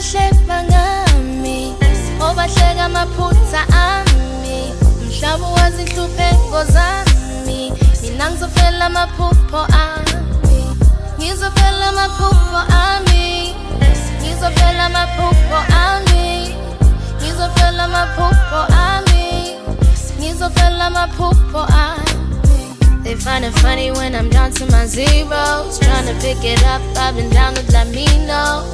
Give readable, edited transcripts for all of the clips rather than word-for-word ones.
Bahleba ngami, obahleka amaphutha ami, mhlaba wazinhlupheko zami, mina ngizofela amaphupho ami, ngizofela amaphupho ami, ngizofela amaphupho ami, ngizofela amaphupho ami, ngizofela amaphupho ami. They find it funny when I'm down to my zeros, trying to pick it up, I've been down to let me know.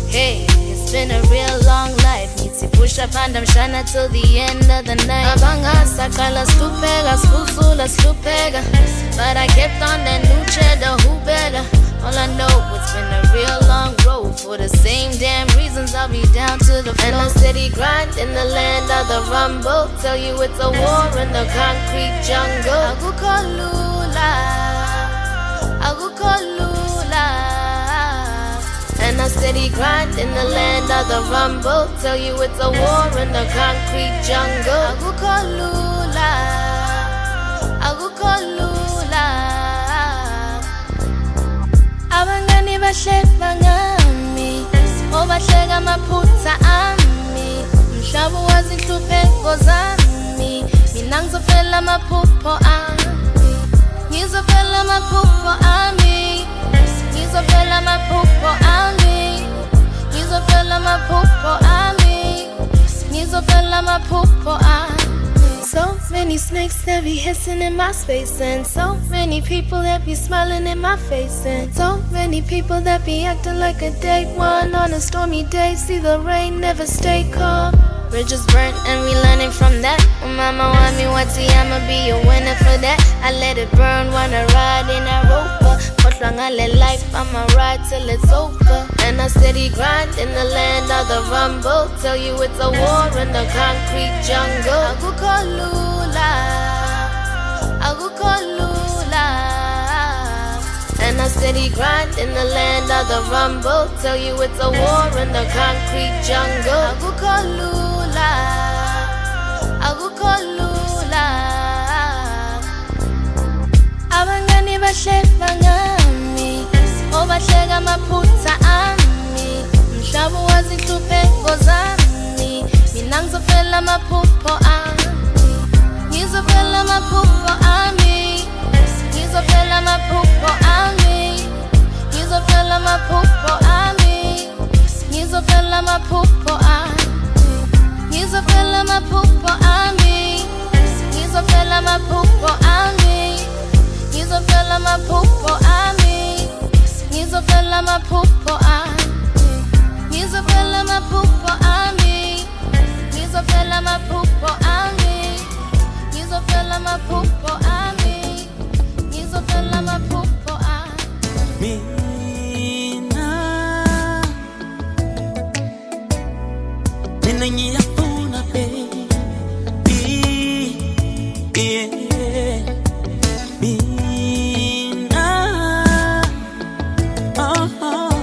Hey, it's been a real long life. Ngithi push up and I'm shining till the end of the night. Abangasaqala sihlupheka, sifusula sihlupheka, but I kept on that new cheddar, who better? All I know, it's been a real long road. For the same damn reasons, I'll be down to the floor. And I steady grind in the land of the rumble. Tell you it's a war in the concrete jungle. Akukho lula, akukho lula. And I steady grind in the land of the rumble. Tell you it's a war in the concrete jungle. Akukho lula, akukho lula. Abangani bahleba ngami, obahleka amaphutha ami, mhlaba wazinhlupheko zami, mina ngizofela amaphupho ami, ngizofela amaphupho ami, ngizofela amaphupho ami, ngizofela amaphupho ami, ngizofela amaphupho ami. So many snakes that be hissing in my space, and so many people that be smiling in my face, and so many people that be acting like a day one on a stormy day. See the rain never stay calm. Bridges burnt and we learning from that. Mama want me wati, I'ma be a winner for that. I let it burn, wanna ride in that roper. But long I let life, I'ma ride till it's over. And I steady grind in the land of the rumble. Tell you it's a war in the concrete jungle. Akukho lula, akukho lula. And I steady grind in the land of the rumble. Tell you it's a war in the concrete jungle. Akukho lula, akukho lula. Abangani bahleba ngami, obahleka amaphutha ami, mhlaba wazinhlupheko zami, mina ngizofela amaphupho ami, ngizofela amaphupho ami, ngizofela amaphupho ami, ngizofela amaphupho ami, ngizofela amaphupho ami, ngizofela amaphupho ami, ngizofela amaphupho ami, ngizofela amaphupho ami, ngizofela amaphupho ami, ngizofela amaphupho ami, ngizofela amaphupho ami, ngizofela amaphupho ami, ngizofela amaphupho ami. Mina, mina ngiyafuna baby, yeah. Mina, oh, oh,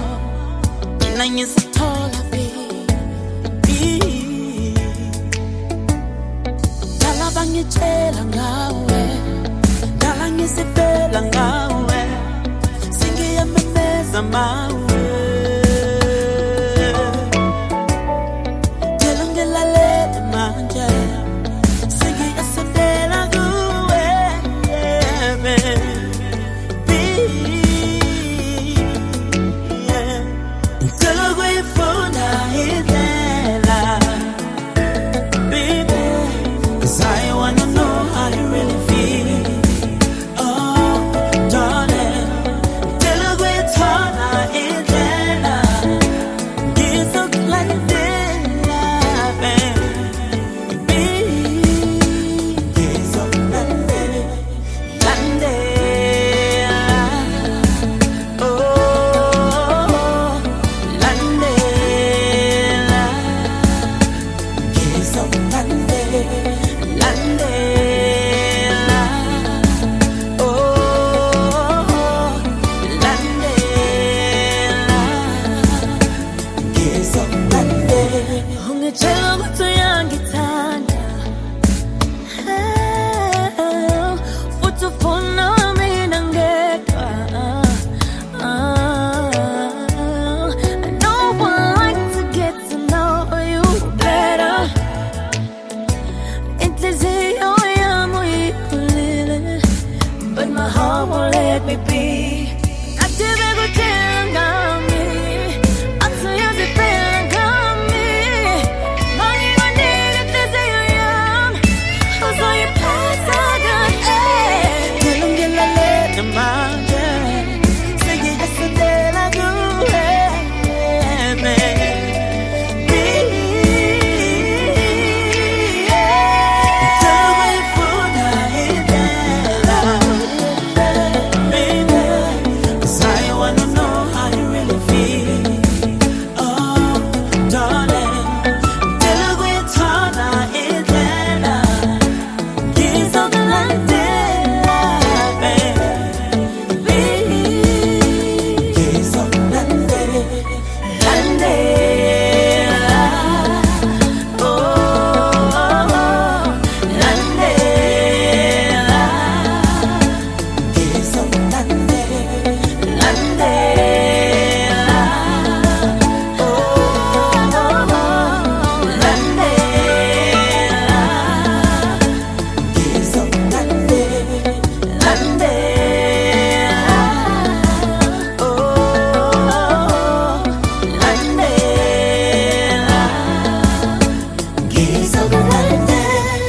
mina ngizithola baby. Dala bangitshela ngawe, dala ngisifela ngawe, singiyamemeza mawe. Tshela ngilalele manje, sengiyasondela kuwe, baby. Yeah. Ngicela ukuyifunda indlela, baby, 'cause I wanna know how you really feel. Oh, darling, ngicela ukuyithola indlela, ngizokulandela, baby. Ngizokulandela, landela. Oh, landela. Ngizokulandela, landela. let me be. Kade bekutshela ngami, athi uyazifela ngami. Mangikunike inhliziyo yami, uzoyiphatha kahle. Ngilungilalele manje, sengiyasondela kuwe, baby. Ngiyakufuna impela, baby. 'Cause I wanna know how you really feel. Oh, darling, ngicela ukuyithola indlela, ngizokulandela, baby. Ngizokulandela, landela. Oh, landela. Ngizokulandela, landela. Oh, landela. Ngizokulandela, landela. Oh, landela. Ngizokulandela,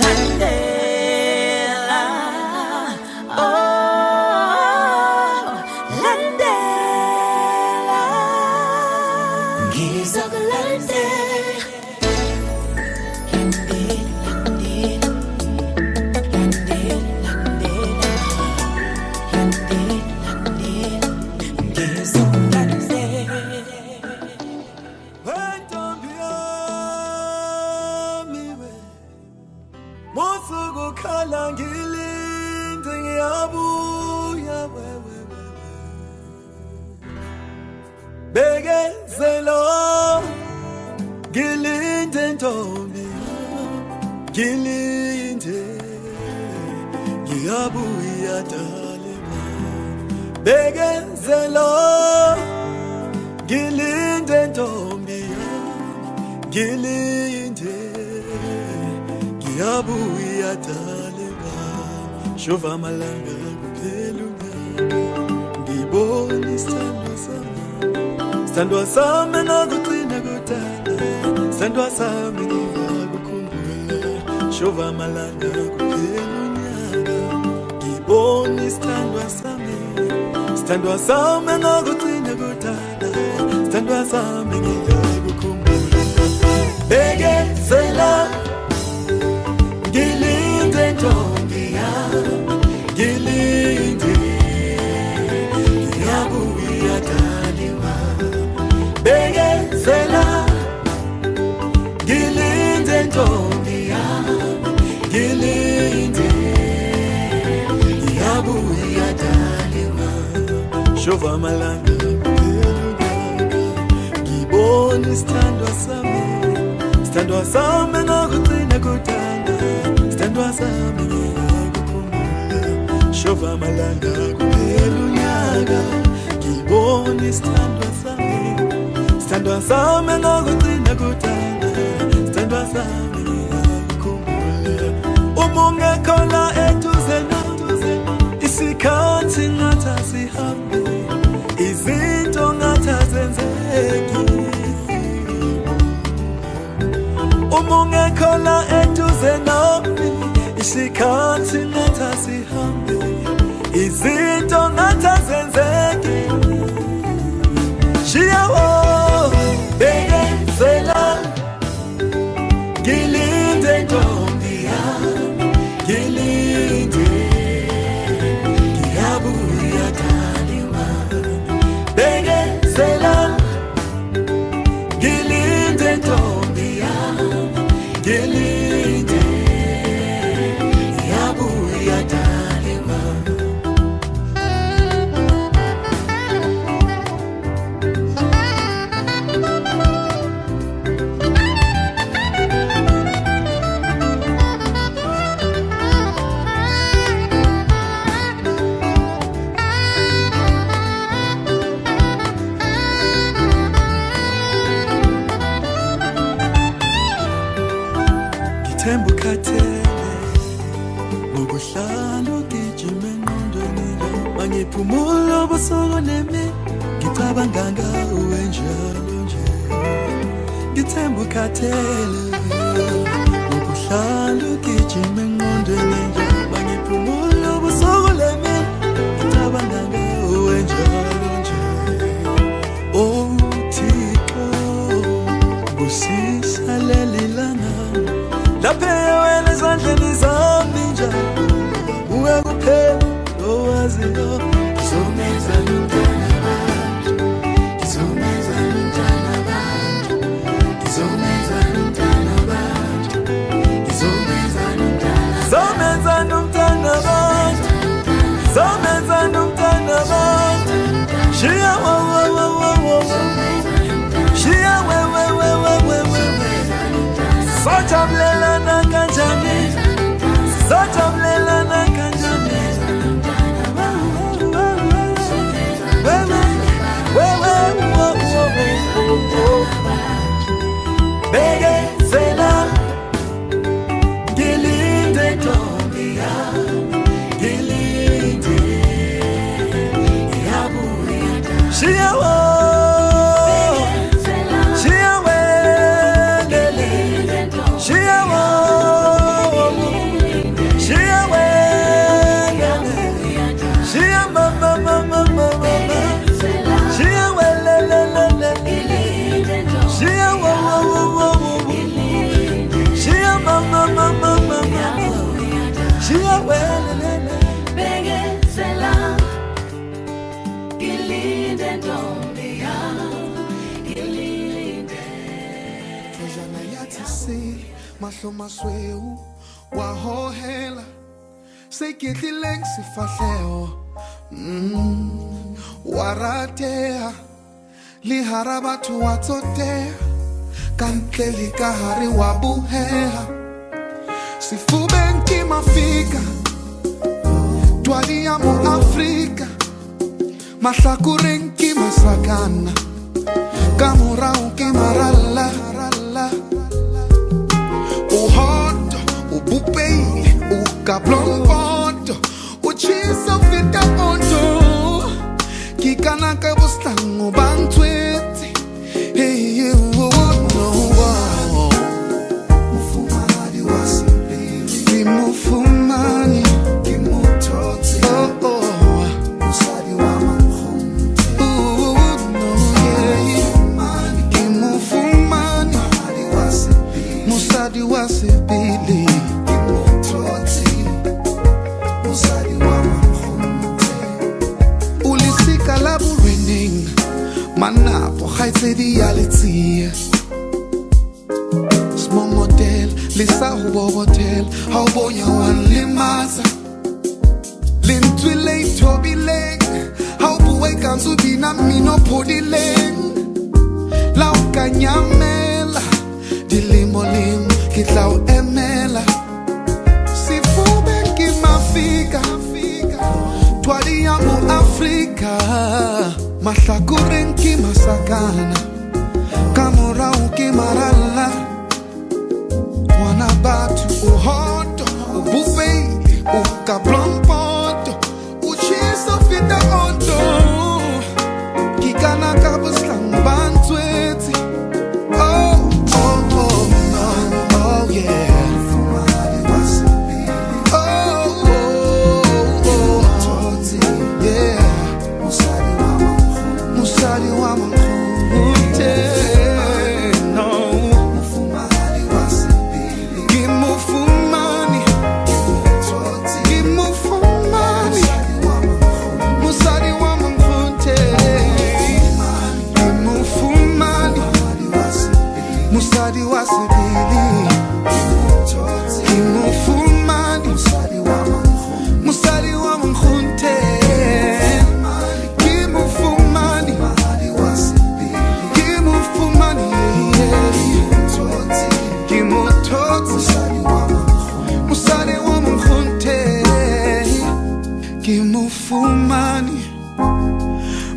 landela. Oh, landela. Ngizokulandela, landela, landela, landela, landela, landela. Ngizokulandela. Ntombi yami we, musukukhala ngilinde ngiyabuya wewe wewe. Bekezela ngilinde ntombi yami, ngilinde ngiyabuya darling. Bekezela ngilinde ntombi yami, ngilinde ngiyabuya darling. Shova amalanga kuphela unyaka, ngibona isithandwa sami, sithandwa sami engakugcina kudala, sithandwa sami ngingakukhumbula. Shova amalanga kuphela unyaka, ngibona isithandwa sami, sithandwa sami engakugcina kudala, sithandwa sami ngingakukhumbula. Bekezela ngilinde ntombi yami, ngilinde ngiyabuya darling. Bekezela ngilinde ntombi yami, ngilinde ngiyabuya darling. Shova amalanga kuphela unyaka, ngibona isithandwa sami, sithandwa sami engakugcina kudala, sithandwa sami ngingakukhumbula. Shova amalanga kuphela unyaka, ngibona isithandwa sami, sithandwa sami engakugcina kudala, sithandwa sami ngingakukhumbula. Uma ungekho la eduze nami, isikhathi ngathi asihambe, izinto ngathi azenzeki. Uma ungekho la eduze nami, isikhathi ngathi asihambe, izinto ngathi azenzeki. Shiya wo, bekezela ngilinde ntombi yami, ngilinde ngiyabuya darling. Bekezela ngilinde ntombi yami, ngilinde ngiyabuya darling. Ngithemba ukhathele ngokuhlala ugijima engqondweni. Mangiphumula ubusuku nemi ngicabanga ngawe njalo nje. Ngithemba ukhathele ukuhlala ugijima engqondweni nje. Mangiphumula ubusuku nemi ngicabanga ngawe njalo nje. Oh Thixo, busisa leli langa laphe wena ezandleni zami njalo. Uwe kuphela owaziyo. Ngizomenza umntana abantu, ngizomenza umntana abantu, ngizomenza umntana abantu, ngizomenza umntana, ngizomenza umntana abantu, ngizomenza umntana abantu. Shiya wo wo wo wo wo, shiya we we we we we we. Sojabulelana kanjani, sojabulelana kanjani. Bekezela ngilinde ntombi yami, ngilinde iyabuya. Shiya wo, shiya welele, shiya wo, shiya welele, shiya mama mama mama, shiya welelelele, shiya wo wo wo wo wo, shiya mama mama mama, shiya welelele. Bekezela ngilinde ntombi yami, ngilinde. Thojana ya tshesele mahlo masweu wa hohela se ketlileng sefahleho wa rateha le hara batho wa tsoteha ka ntle le ka hare wa buheha sefubeng ke mafika twali ya mo Afrika mahlakoreng ke masakana ka morao ke maralla. O hot, o bopehile, o ka blompoto, o tjhesa ho feta onto. Ke kana ka bohlango ba ntswetse. Hey, oh, oh, oh. Mofumahadi wa sebele, Ke mofumane, ke mothotse, oh, oh. mosadi wa mankgonthe. Oh, no, yeah. Ke mofumane, Mofumahadi wa sebele, mosadi wa sebele. ke mothotse, mosadi wa mankgonthe. O lesika la boreneng manapo kgaitsedi ya letsia small-model le sa ho bobotel ha o bonya wa nlematsa lentswe le ithobileng ha o bue ka ntso bina mmino phodileng la o ka nyamela dilemolemo ke tla o emela sefubeng ke mafika twali ya mo Afrika mahlakoreng ke masakana ka morao ke maralla ngwana batho o hoto o bopehile o ka blompoto o tjhesa ho feta onto ke kana ka bohlango ba ntswetse. Oh, oh, oh, no, oh, yeah. Mofumahadi wa sebele, Oh, oh, oh, mothotse, yeah. mosadi wa mankgonthe. Mosadi wa mankgonthe, no. Mofumahadi wa sebele, Ke mofumane, ke mothotse, ke mofumane, mosadi wa mankgonthe. mosadi wa mankgonthe. Ke mofumane, Mofumahadi wa sebele, mosadi wa sebele. ke mothotse, Ke mofumane, mosadi wa mankgonthe. mosadi wa mankgonthe. Ke mofumane, Mofumahadi wa sebele, ke mofumane, yeah. mothotse, Ke mothotse, mosadi wa mankgonthe. mosadi wa mankgonthe. Ke mofumane,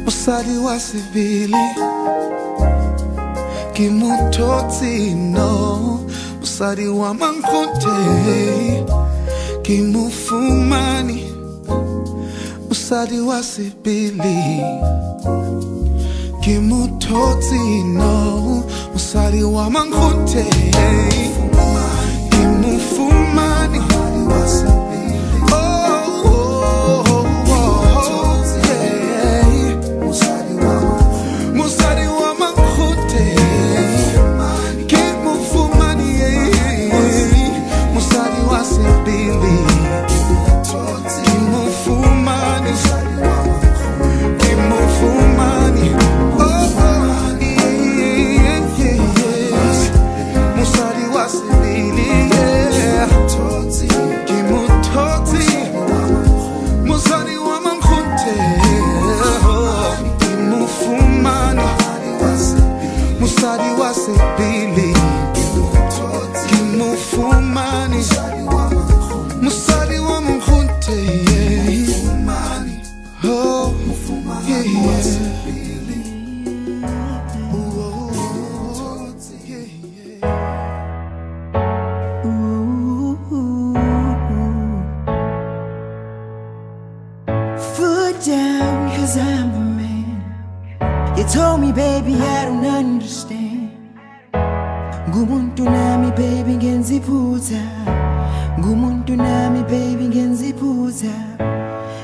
mosadi wa sebele. Ke mothotse, no, mosadi wa mankgonthe. Ke mofumane, Mosadi wa sebele ke mothotse no mosadi wa mankgonthe ke mo fumane. Oh, oh, oh, yeah. Mosadi wa mankgonthe ke mo fumane, mosadi wa sebele ke mo fumane, ke mo fumane. Oh, oh, yeah, yeah, yeah. Mosadi wa sebele, yeah. Ke mo thotse, mosadi wa mankgonthe ke mo fumane, mosadi wa sebele ke mo fumane, mosadi wa mankgonthe, yeah. Oh, yeah, yeah. Oh, oh, yeah, yeah. Foot down, 'cause I'm the man. You told me, baby, I don't understand. Ngumuntu nami, baby, ngenza iphutha. Ngumuntu nami, baby, ngenza iphutha.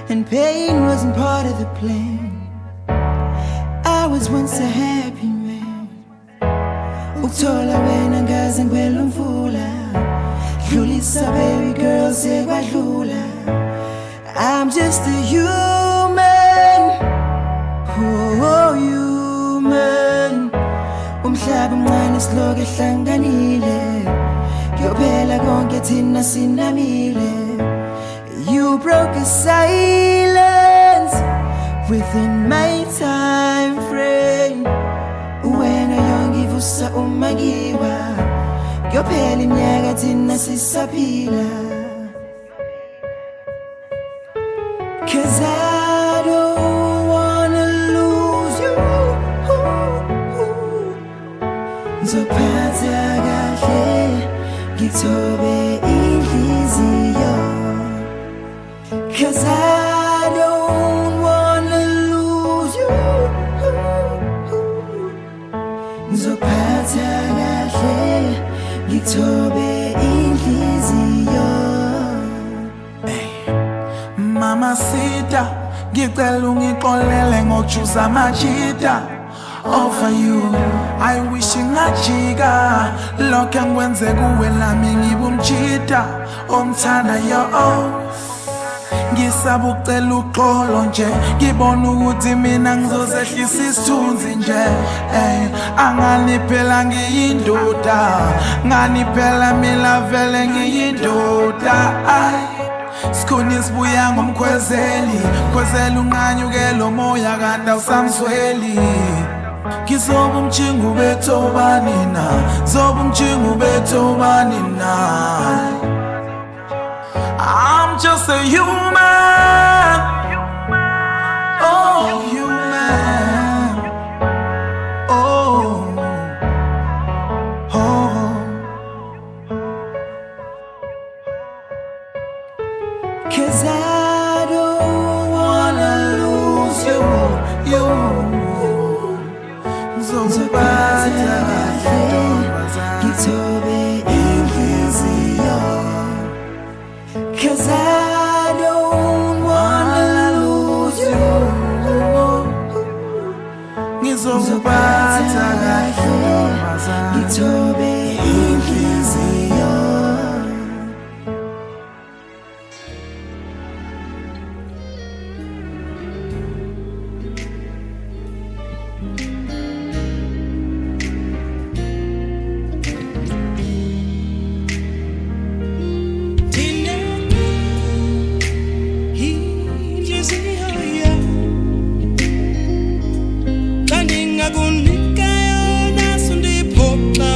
And pain wasn't part of the plan. I was once a happy man. Ukuthola wena ngaze ngiwela umfula. Dlulisa, baby girl, sekwadlula. I'm just a human. Oh, human. Umhlaba umncane siloke ehlanganile. Kuyophela konke thina sinamile. You broke a silence within my time frame. Wena yongivusa uma ngiwa. Kuyophela iminyaka thina sisaphila. 'Cause I don't wanna lose you. Ngizophatha kahle, ngithobe inhliziyo. 'Cause I don't wanna lose you. Ngizophatha kahle, ngithobe inhliziyo. Mama Sita, ngicela ungixolele ngokujuza amajita over you. I wish ngajika lokho engikwenze kuwe nami ngibe umjita omthandayo. Ngisaba ukucela uxolo nje, ngibona ukuthi mina ngizozehlisa isithunzi nje. Angani phela ngiyindoda, ngani phela mina vele ngiyindoda. Ay, sikhona sibuya ngomkhwezeli, khwezela unqanyuke lo moya kanti awusamzweli. Ngizoba umtshingo ubethobani na, zoba umtshingo ubethobani na. I'm just a human, oh human, oh, oh. 'Cause I don't wanna lose you, you. Ngizophatha kahle, ngithobe inhliziyo. 'Cause I don't wanna lose you. Ngizophatha kahle, ngithobe inhliziyo. Xa ndingakunika yona sundiphoxa.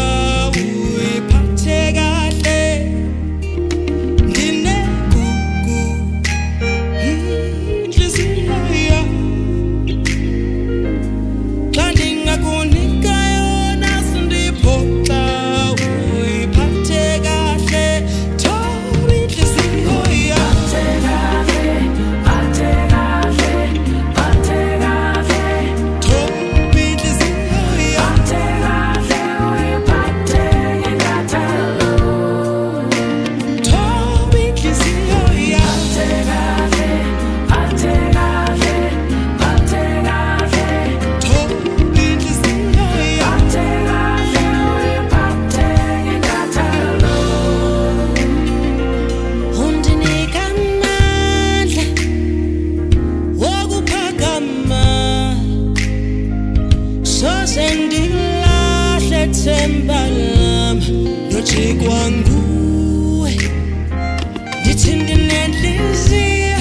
Ithinte nenhliziyo,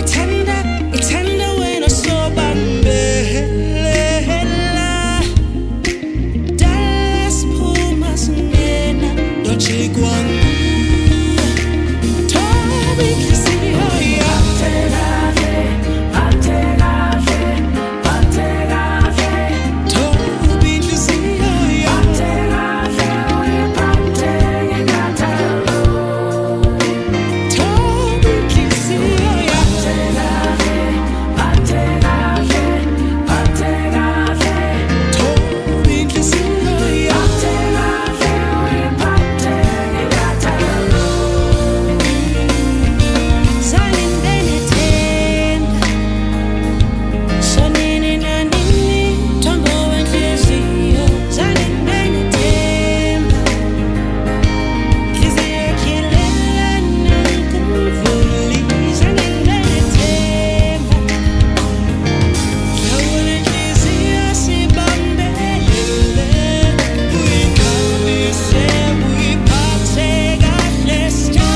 ithanda, ithanda wena sobambela. Dala siphuma singena, dojikwa nguwe. Thoba inhliziyo yami. Thoba inhliziyo yami. Thoba inhliziyo yami. Thoba inhliziyo yami. Zangibenethemba, sonini nanini, thombo wenhliziyo. Zangibenethemba, nhliziyo ekhilelana kumvuli. Zangibenethemba, hlawula inhliziyo sibambelele, uyikhalise uyiphathe kahle sithandwa.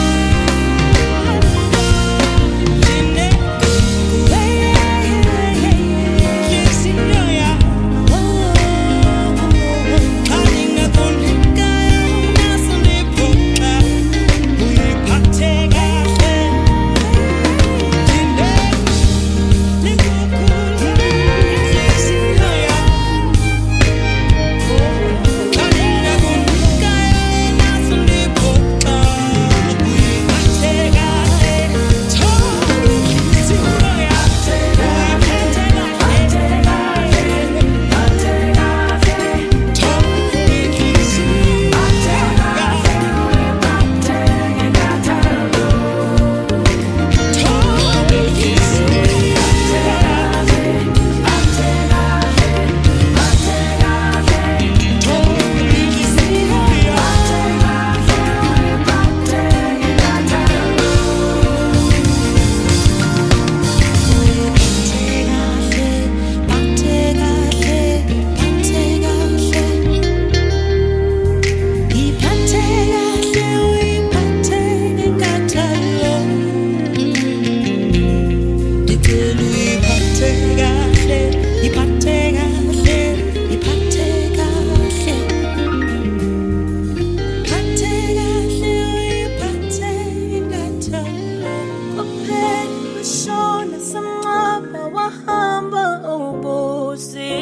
Kuphela washona samnqaba wahamba ubusi.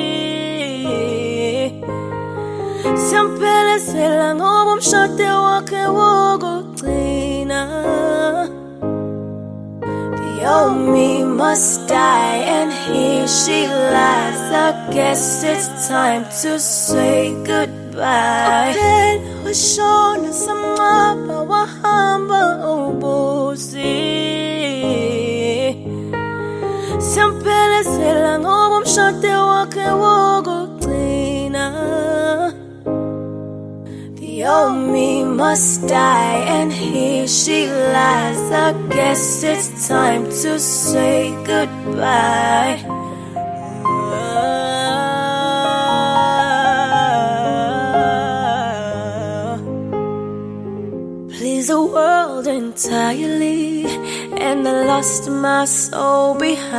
Siyamphelekezela ngoba umshado wakhe wokugcina. The old me must die and here she lies. I guess it's time to say goodbye. Kuphela washona samnqaba wahamba ubusi. Siyamphelekezela ngoba umshado wakhe wokugcina. The old me must die and here she lies. I guess it's time to say goodbye. Please the world entirely, and I lost my soul behind.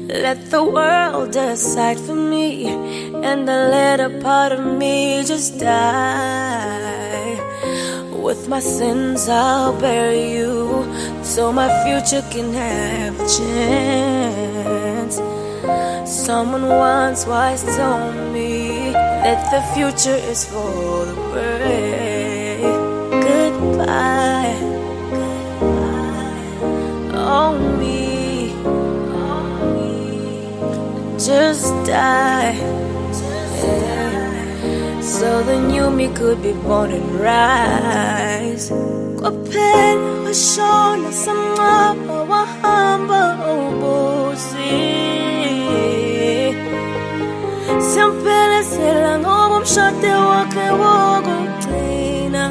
Let the world decide for me, and I let a part of me just die. With my sins I'll bury you, so my future can have a chance. Someone once wise told me that the future is for the brave. Goodbye, goodbye, oh me, just die, yeah. So the new me could be born and rise. Kwaphela washona samnqaba wahamba ubusi. Siyamphelekezela ngoba umshado wakhe wokugcina.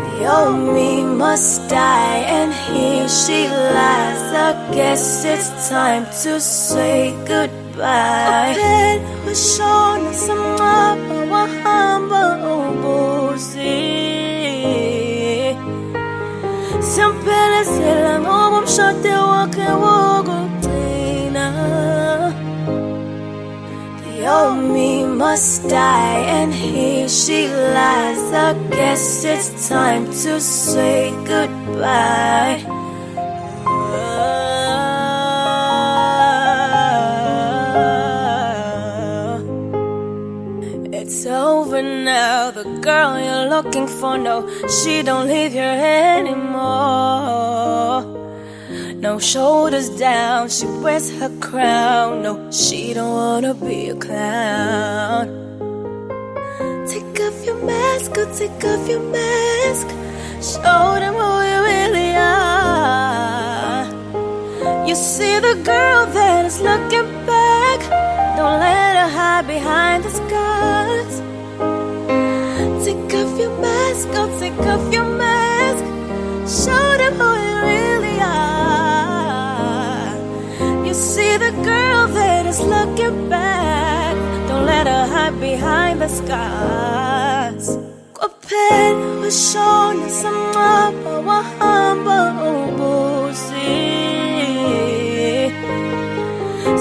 The old me must die and here she lies. I guess it's time to say goodbye. Kuphela washona samnqaba wahamba ubusi. umshado wakhe wokugcina. The old me must die, and here she lies. I guess it's time to say goodbye. It's over now, the girl you're looking for, no, she don't live here anymore. No shoulders down, she wears her crown. No, she don't wanna be a clown. Take off your mask, oh, take off your mask. Show them who you really are. You see the girl that is looking back. Don't let her hide behind the scars. Take off your mask, oh, take off your mask. Show them who you really are. You see the girl that is looking back. Don't let her hide behind the scars. Kwaphela washona samaba wahamba ubusi.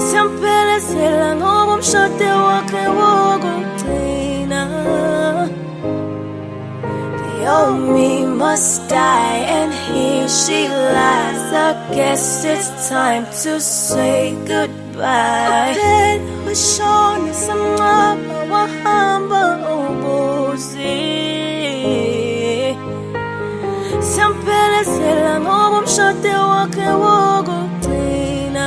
Siyamphelekezela ngoba umshado wakhe wokugcina. The old me must die, and here she lies. I guess it's time to say goodbye. Kwaphela washona samaba wahamba ubusi. Siyamphelekezela ngoba umshado wakhe wokugcina.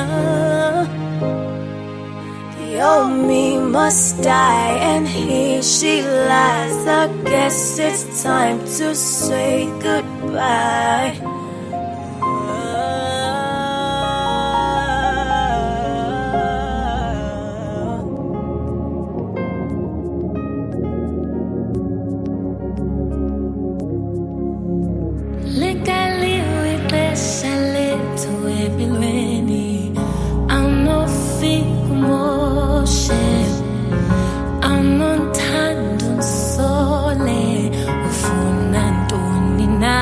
The old me must die, and here she lies. I guess it's time to say goodbye. Likaliwe ixesha lethu empilweni, awunofika umoshe, awunothando usole, ufuna ntoni na?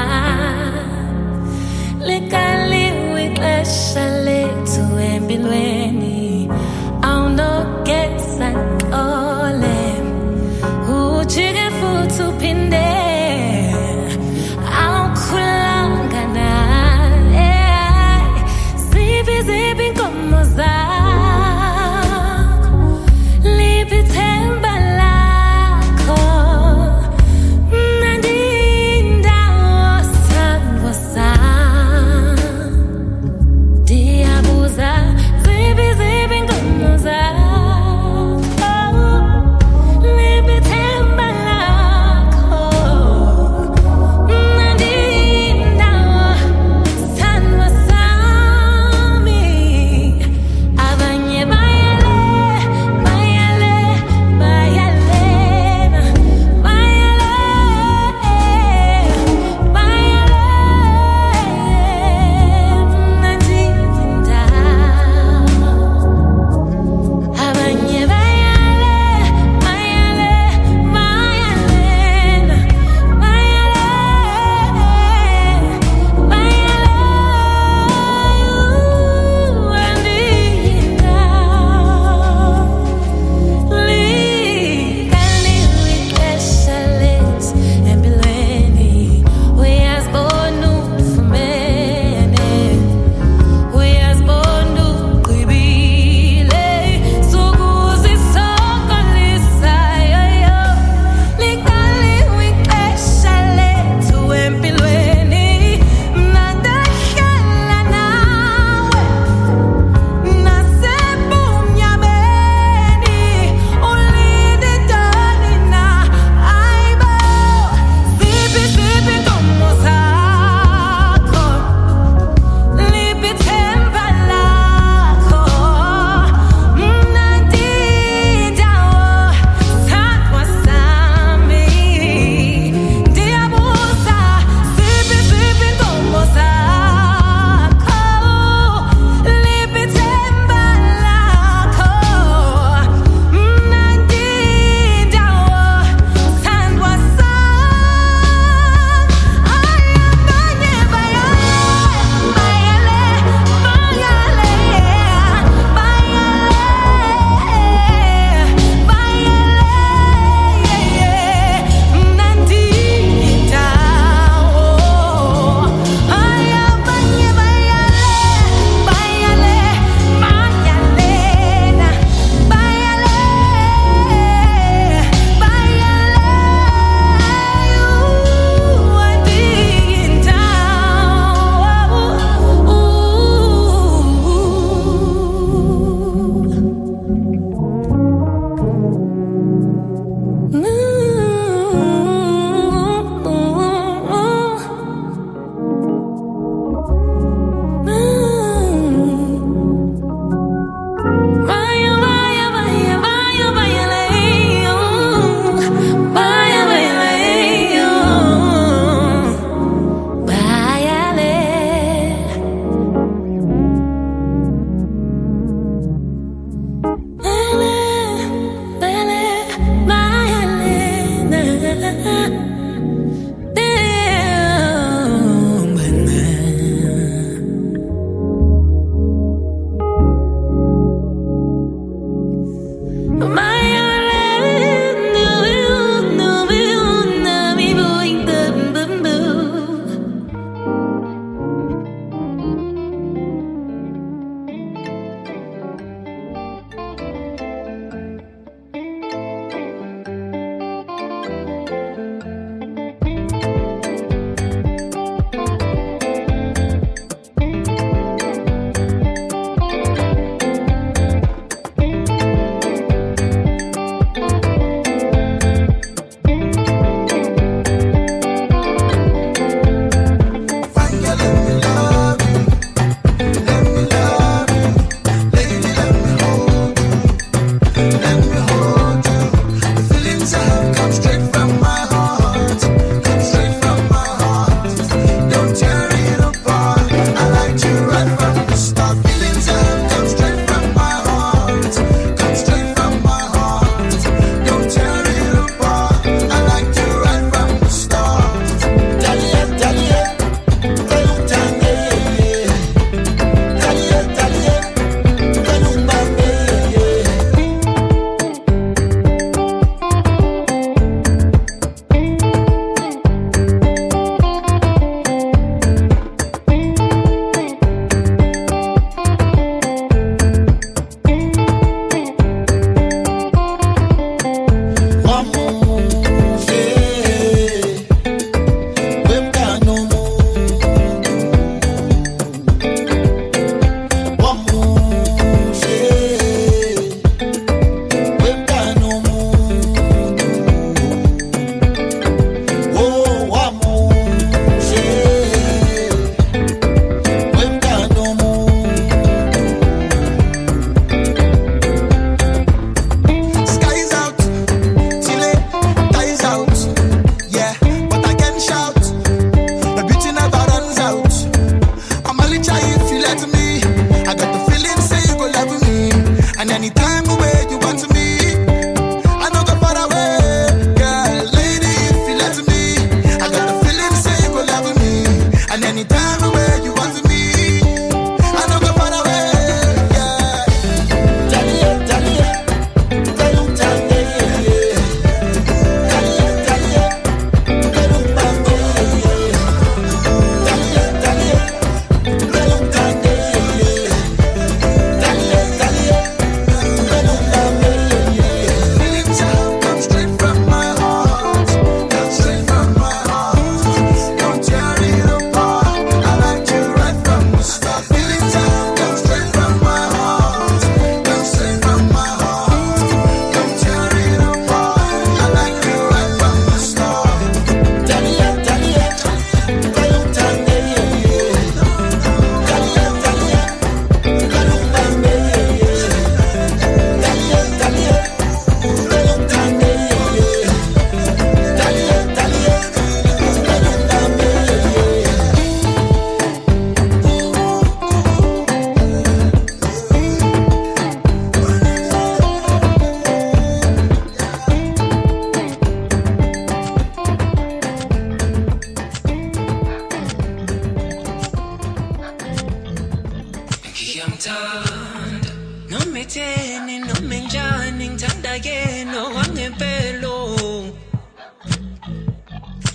Noma etheni noma enjani ngithanda yena wangempelo.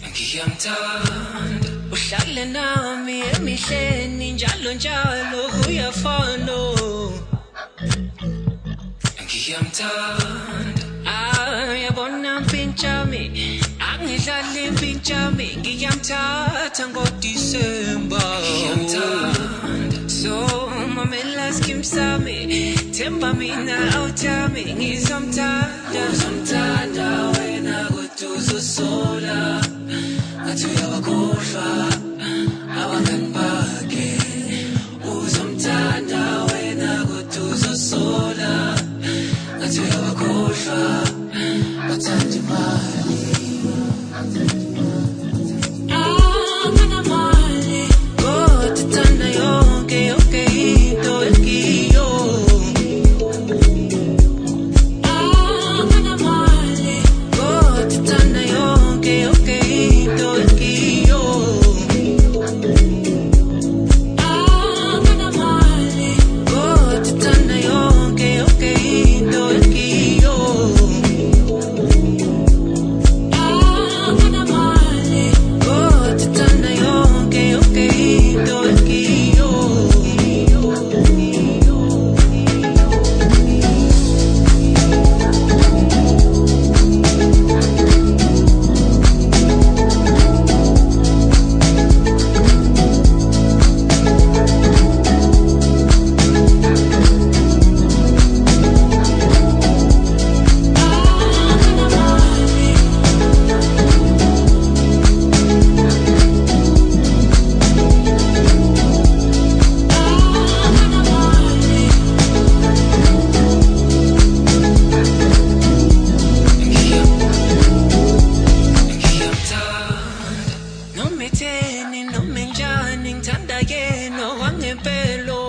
Ngiyamthanda uhlale nami emihleni njalo njalo kuyafana. Ngiyamthanda ayabona mpintshami angidlali mpintshami ngiyamthatha ngoDisemba. Ngiyamthanda so mamela skim sami themba mina awuthami ngizomthanda uzomthanda wena kodwa uzosola ngathi uyabakhohlwa abangani bakhe. Uzomthanda wena kodwa uzosola ngathi uyabakhohlwa bathanda imali. Anganamali kodwa uthanda yonke yonke into ekiyo. Anganamali kodwa uthanda yonke yonke into ekiyo. Anganamali kodwa uthanda yonke yonke into ekiyo. Anganamali kodwa uthanda yonke yonke into ekiyo. Ngiyamthanda noma etheni noma enjani ngithanda yena wangempelo.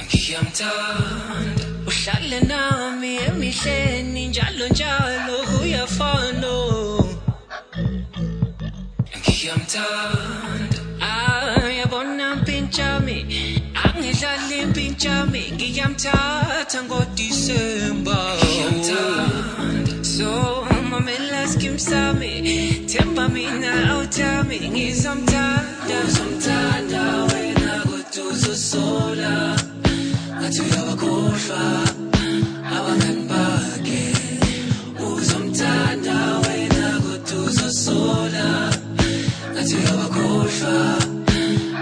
Ngiyamthanda uhlale nami emihleni njalo njalo kuyafana. Ngiyamthanda ayabona mpintshami angidlali mpintshami ngiyamthatha ngoDisemba. Ngiyamthanda so mamela skim sami themba mina awuthami ngizomthanda uzomthanda wena kodwa uzosola ngathi uyabakhohlwa abangani bakhe. Uzomthanda wena kodwa uzosola ngathi uyabakhohlwa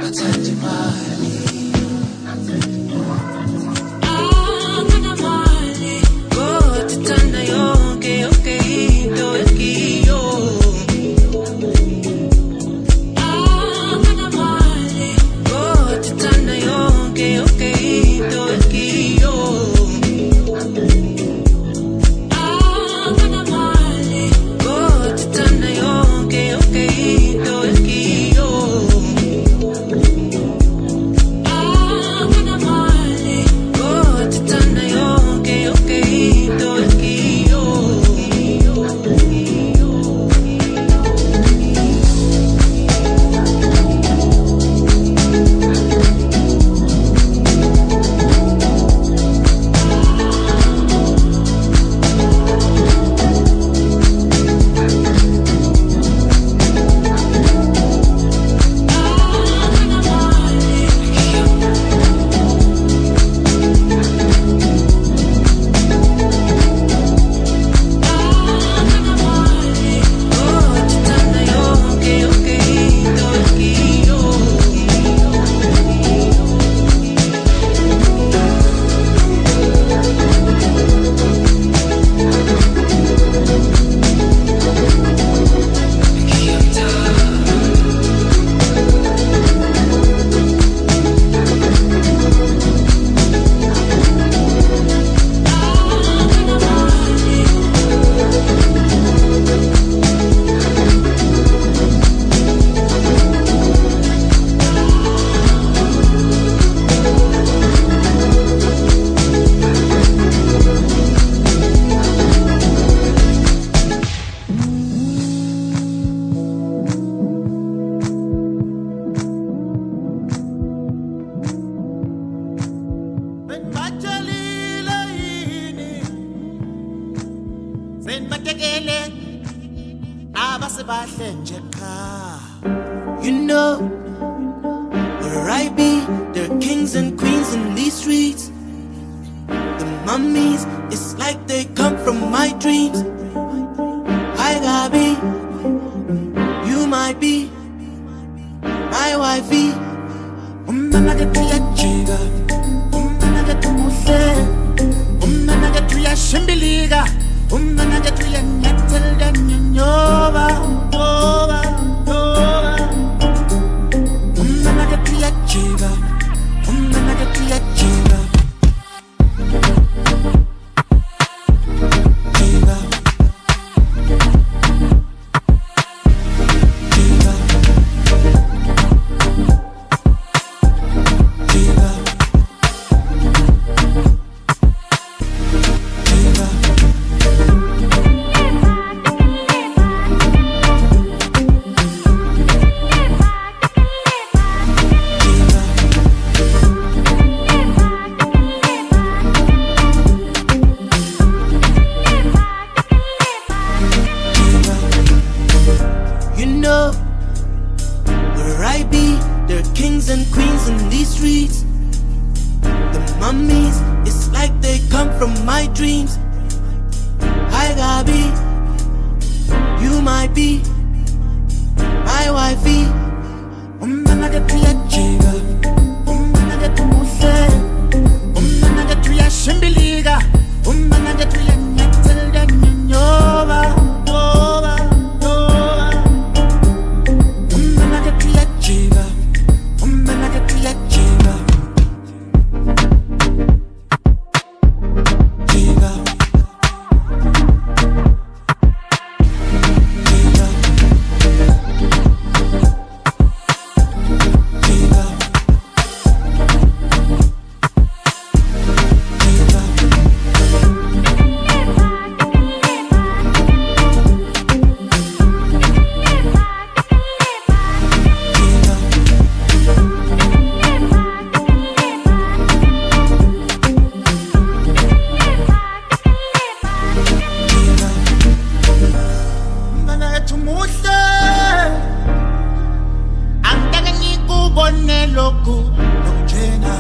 bathanda imali. Anganamali kodwa uthanda yonke yonke into ekiyo. Anganamali kodwa uthanda yonke yonke into ekiyo. Anganamali kodwa uthanda yonke yonke into ekiyo. nje qha. You know where I be, there are kings and queens in these streets. The mummies, it's like they come from my dreams. I gotta be, you might be my wifey. Umntana kethu uyajika, umntana kethu muhle, umntana kethu uyashimbilika, umntana kethu uyanyathela nyonyoba, nyoba, nyoba. Umntana kethu uyajika, umntana kethu uyajika. Jika. Jika. Jika. Jika. You know where I be, there are kings and queens in these streets. The mummies, it's like they come from my dreams. I gotta be, you might be my wifey. Umntana kethu uyajika, umntana kethu muhle, umntana kethu uyashimbilika, umntana kethu uyanyathela nyonyoba, nyoba, nyoba. Umntana kethu uyajika, umntana kethu uyajika. Jika. Jika. Jika. Jika. Umntana ethu muhle, angeke ngikubone lokhu lokunjena,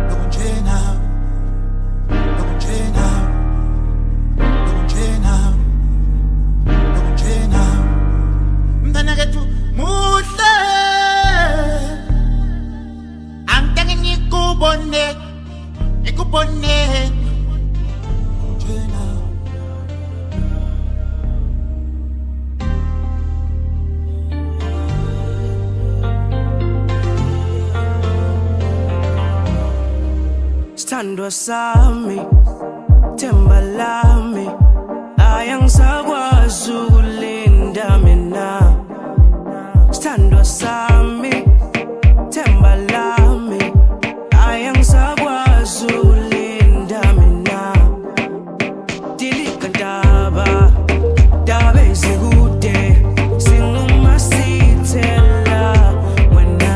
lokunjena, lokunjena, lokunjena, lokunjena. Umntana kethu muhle, angeke ngikubone, ngikubone njena. Sithandwa sami, themba lami, ayangisakwazi ukulinda mina. Sithandwa sami, themba lami, ayangisakwazi ukulinda mina. Dilika ndaba, ndaba ezikude, singumasithela wena,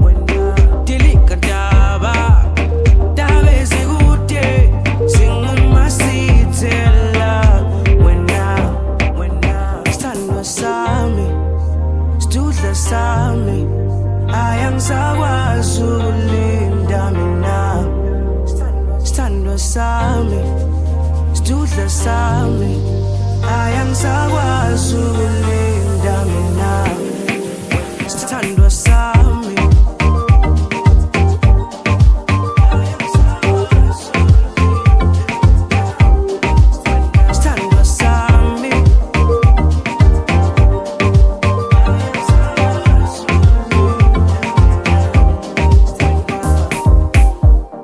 wena. Dilika ndaba, ndaba ezikude, singumasithela wena, wena. Sithandwa sami, sidudla sami, ayangisakwazi ukulinda mina. Sithandwa sami, sidudla sami, ayangisakwazi ukulinda mina. Sithandwa sami. Sithandwa sami.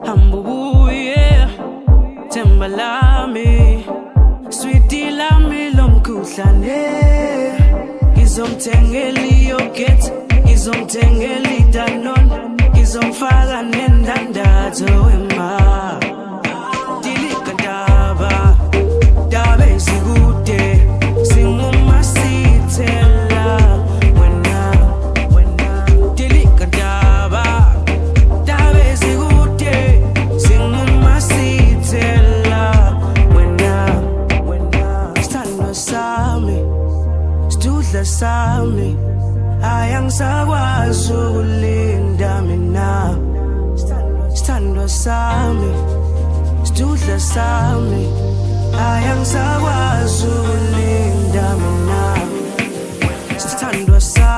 Hamba ubuye, themba lami, switi lami lomkhuhlane. Ngizomthengela i-yogurt, ngizomthengela i-Danone, ngizomfaka nendandatho ema. Dilika ndaba, ndaba ezikude, singumasithela wena, wena. Dilika ndaba, ndaba ezikude, singumasithela wena, wena. Sithandwa sami, sidudla Sidudla sami, ayangisakwazi ukulinda mina. Sithandwa sami, sidudla sami, ayangisakwazi ukulinda mina. Sithandwa sami.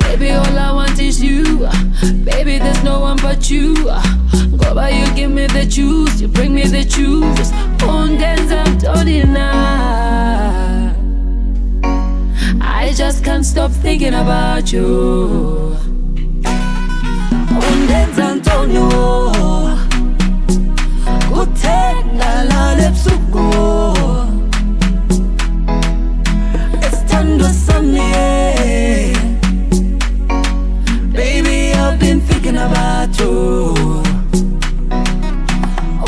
Baby, all I want is you. Baby, there's no one but you. Ngoba you give me the juice, you bring me the juice. Undenza ntoni na? I just can't stop thinking about you. Undenza ntoni wo? Kuthenga lala ebusuku. Isithandwa sami, baby, I've been thinking about you.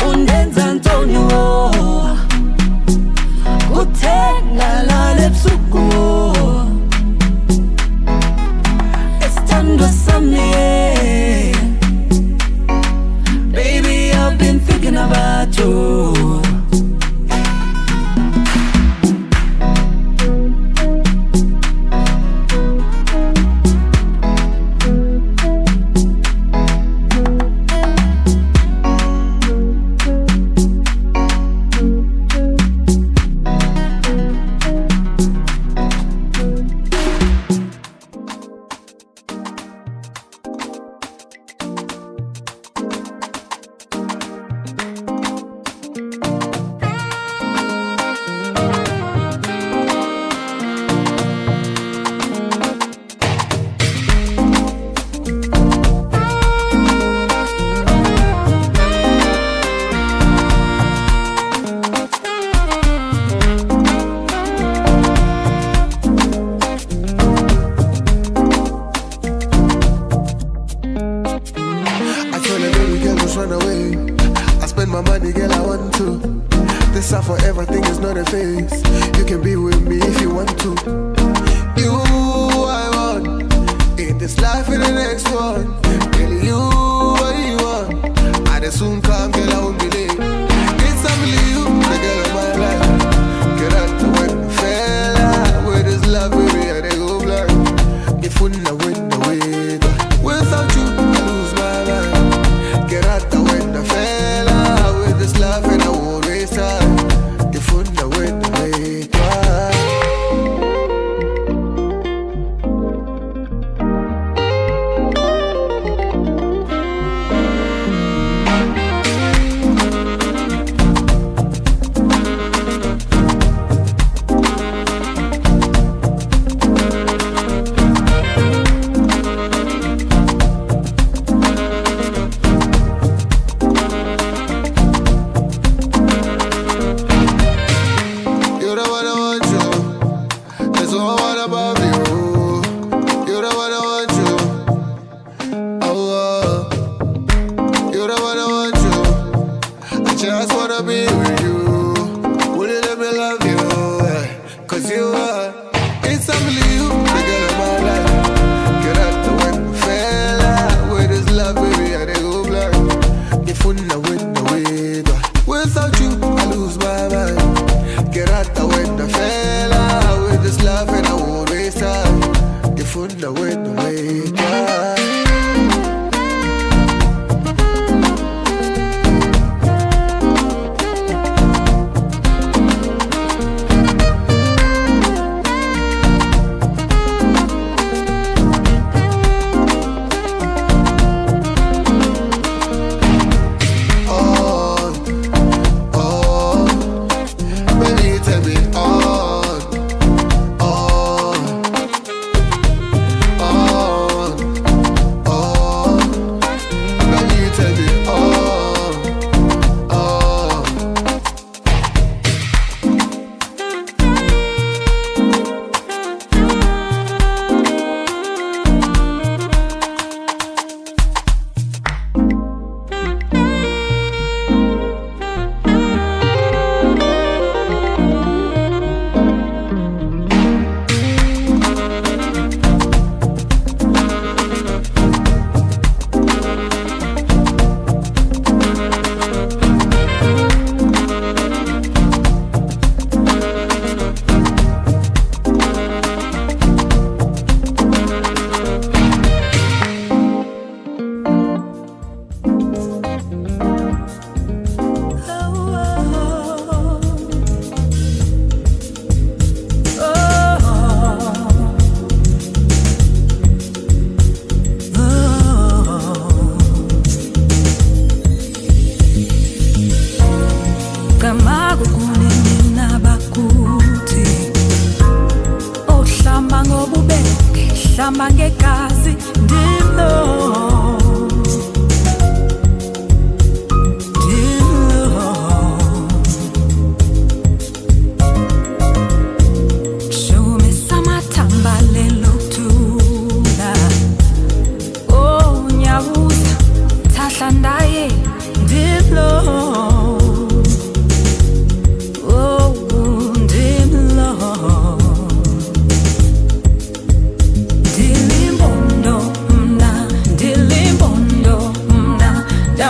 Undenza ntoni wo? Kuthenga lala ebusuku. Isithandwa sami, baby, I've been thinking about you.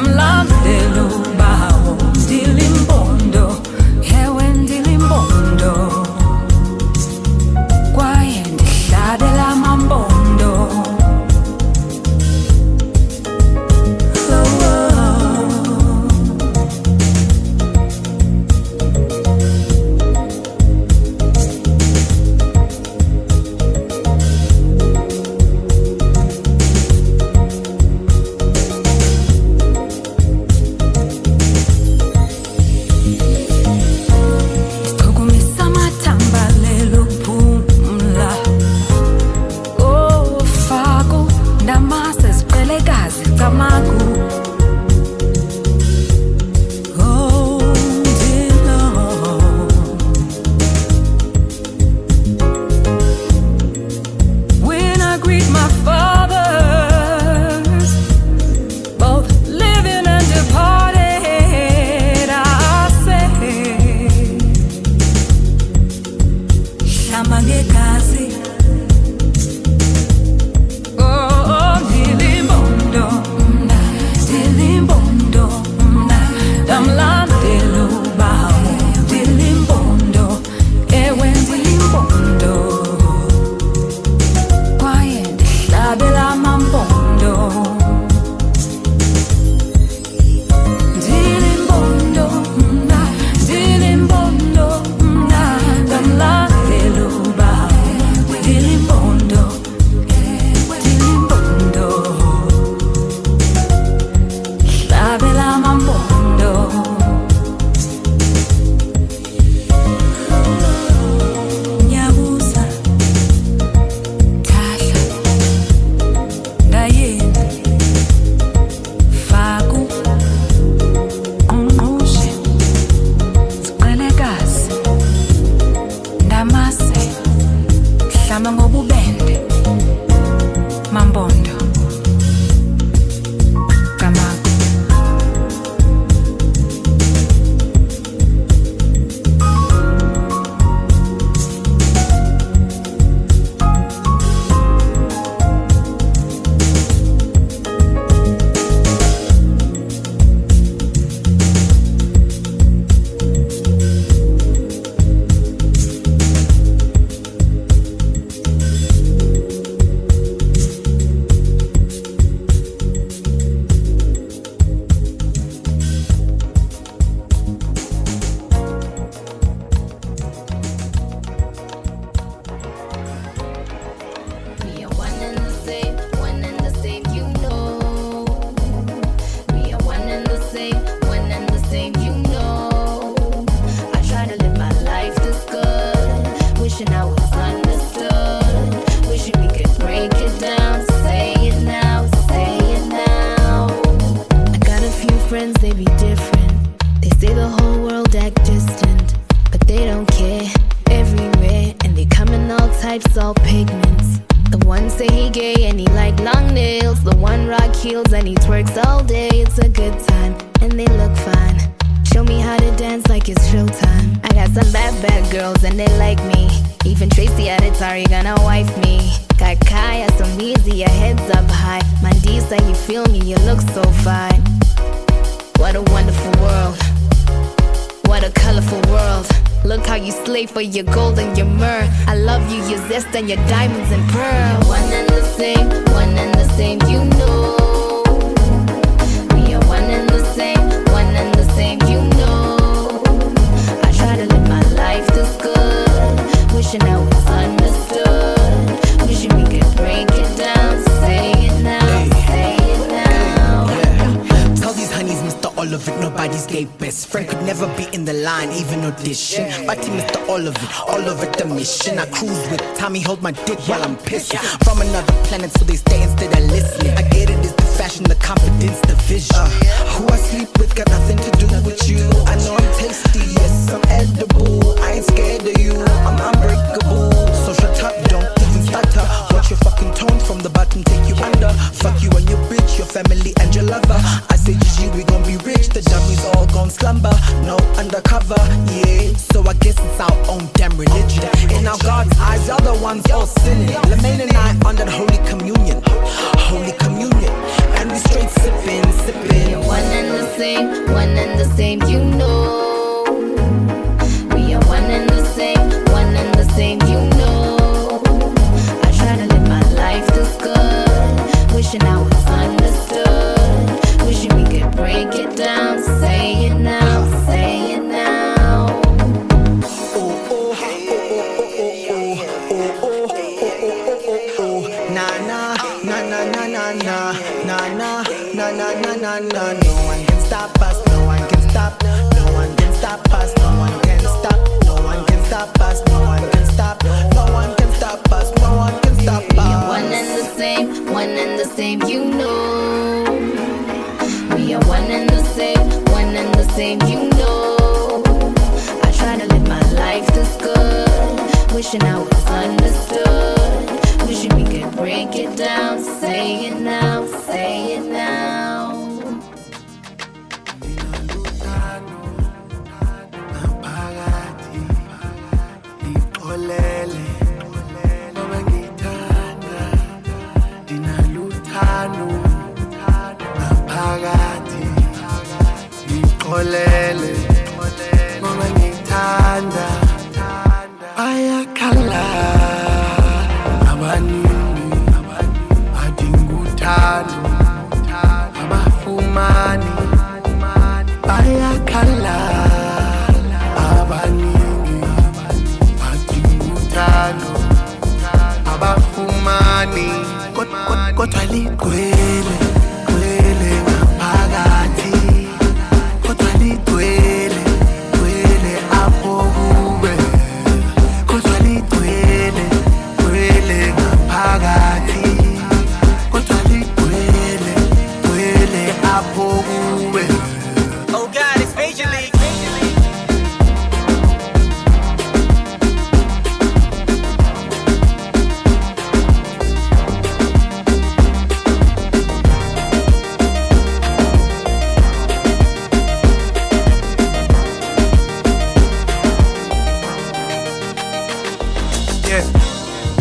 Ndamlandela ubawo, ndilimpondo, ewe ndilimpondo, kwaye ndihlabela amampondo. Oh, oh. Sichukumisa amathamba leluphumla, ofaku ndamase ziqelekazi camagu. Oh, ndilo. When I greet my fathers, both living and departed, I say, hlamba ngegazi. Oh, ndilimpondo mna, ndilimpondo mna, ndamlandela ubawo, ndilimpondo, ewe ndilimpondo, kwaye ndihlabela amampondo. Ndilimpondo mna, ndilimpondo mna, ndamlandela ubawo, ndilimpondo, ndilimpondo, hlabela amampondo. Nyabusa, Thahla, Ndayeni, Faku, Ngqungqushe, Ziqelekazi, Ndamase, Hlamba ngobubende, Mampondo, Camagu. We are one and the same, one and the same, you know. We are one and the same, one and the same, you know. I try to live my life this good, wishing I was understood, wishing we could break it down, say it now, say it now. I got a few friends, they be different. They say the whole world act distant, but they don't care. Everywhere, and they come in all types, all pigments. The one say he gay and he like long nails. The one rock heels and he twerks all day. It's a good time, and they look fine. Show me how to dance like it's showtime. I got some bad, bad girls and they like me. Even Tracy at Atari gonna wife me. Got Kaya, some easy, your head's up high. Mandisa, you feel me? You look so fine. What a wonderful world. What a colorful world. Look how you slay for your gold and your myrrh. I love you, your zest and your diamonds and pearls. One and the same, one and the same, you know. We are one and the same, one and the same, you know. I try to live my life this good, wishing I was understood, wishing we could break it down, say it now, say it now. Yeah. Tell these honeys, Mr. All of it, nobody's gay best friend could never be in the line, even audition. But he Mr. All of it, the mission. I cruise with Tommy, hold my dick while I'm pissing. From another planet, so they stay instead of listening. I get it, it's the fashion, the confidence, the vision. Who I sleep with got nothing to do with you. I know I'm tasty, yes, I'm edible. I ain't scared of you, I'm unbreakable. So shut up, don't even stutter. Watch your fucking tone from the bottom, take you under. Fuck you and your bitch, your family and your lover. I say GG, we gon' be rich, the dummies all gon' won't slumber, no undercover, yeah. So I guess it's our own damn religion. In our God's eyes, y'all the ones all sinning. Lemaine and I on that holy communion, holy communion. And we straight sipping, sipping. You're one and the same, one and the same, you know. We are one and the same, one and the same, you know. I try to live my life this good, wishing I was understood, wishing we could break it down, say it now, say it now. Oh, oh, oh, oh, oh, oh, oh, oh, oh, oh, oh, oh, na na, na na na na na, na na, na na na na na. No one can stop us, no one can stop, no one can stop us, no one can stop, no one can stop us, no one can stop, no one can stop us, no one can stop us. We are one and the same, one and the same, you know. We are one and the same, one and the same, you know. I try to live my life this good, wishing I was understood, wishing we could break it down, say it now, say it now. Ngixolele ngoba ngithanda bayakhala abaningi badinga uthando abafumani bayakhala abaningi badinga uthando abafumani kodwa ligcwele gcwele ngaphakathi ligcwele gcwele apho kube kodwa ligcwele gcwele ngaphakathi kodwa ligcwele gcwele apho kube. Oh God, it's Major League.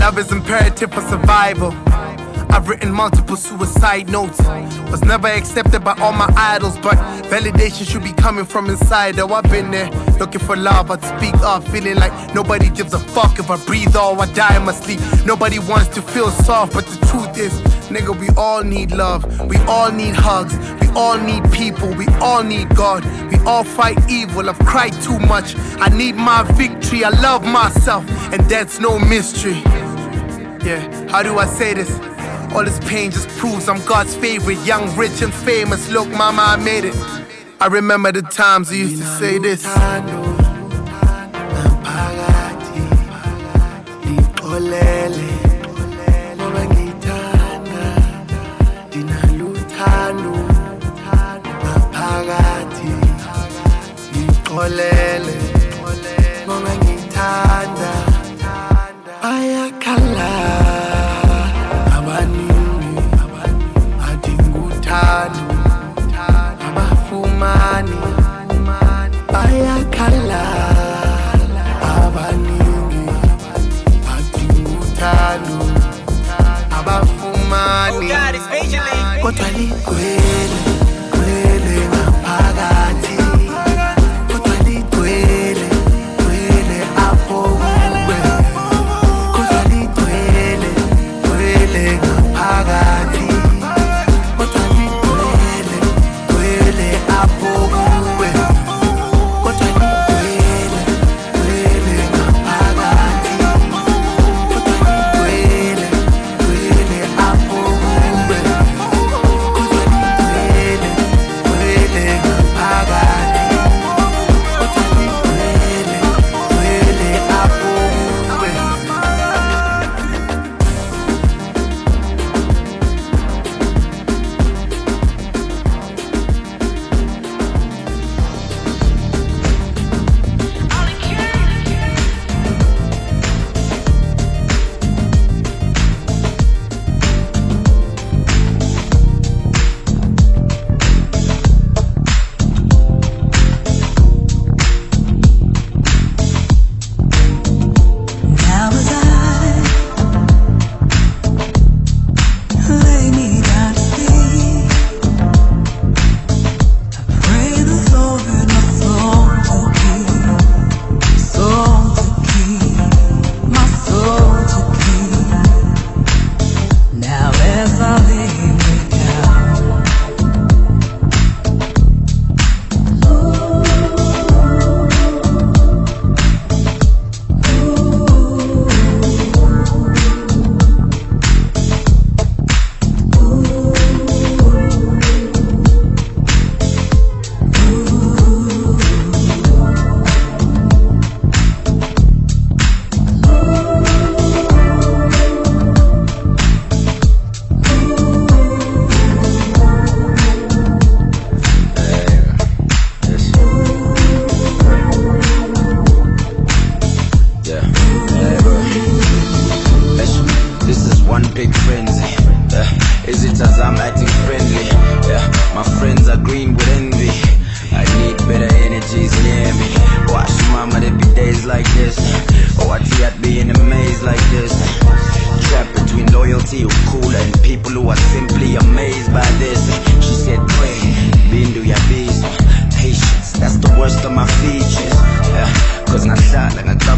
Love is imperative for survival. I've written multiple suicide notes. Was never accepted by all my idols, but validation should be coming from inside. Oh, I've been there looking for love. I'd speak up, feeling like nobody gives a fuck if I breathe or I die in my sleep. Nobody wants to feel soft, but the truth is, nigga, we all need love. We all need hugs. We all need people. We all need God. We all fight evil. I've cried too much. I need my victory. I love myself, and that's no mystery. Yeah, how do I say this? All this pain just proves I'm God's favorite. Young, rich, and famous. Look, mama, I made it. I remember the times I used to say this. Bayakhala abaningi badinga uthando abafumani bayakhala abaningi badinga uthando abafumani kodwa ligcwele gcwele ngaphakathi kodwa ligcwele gcwele apho kuwe kodwa ligcwele gcwele ngaphakathi kodwa ligcwele gcwele apho kuwe kodwa ligcwele gcwele ngaphakathi kodwa ligcwele gcwele apho kuwe kodwa ligcwele gcwele ngaphakathi kodwa ligcwele gcwele apho kuwe.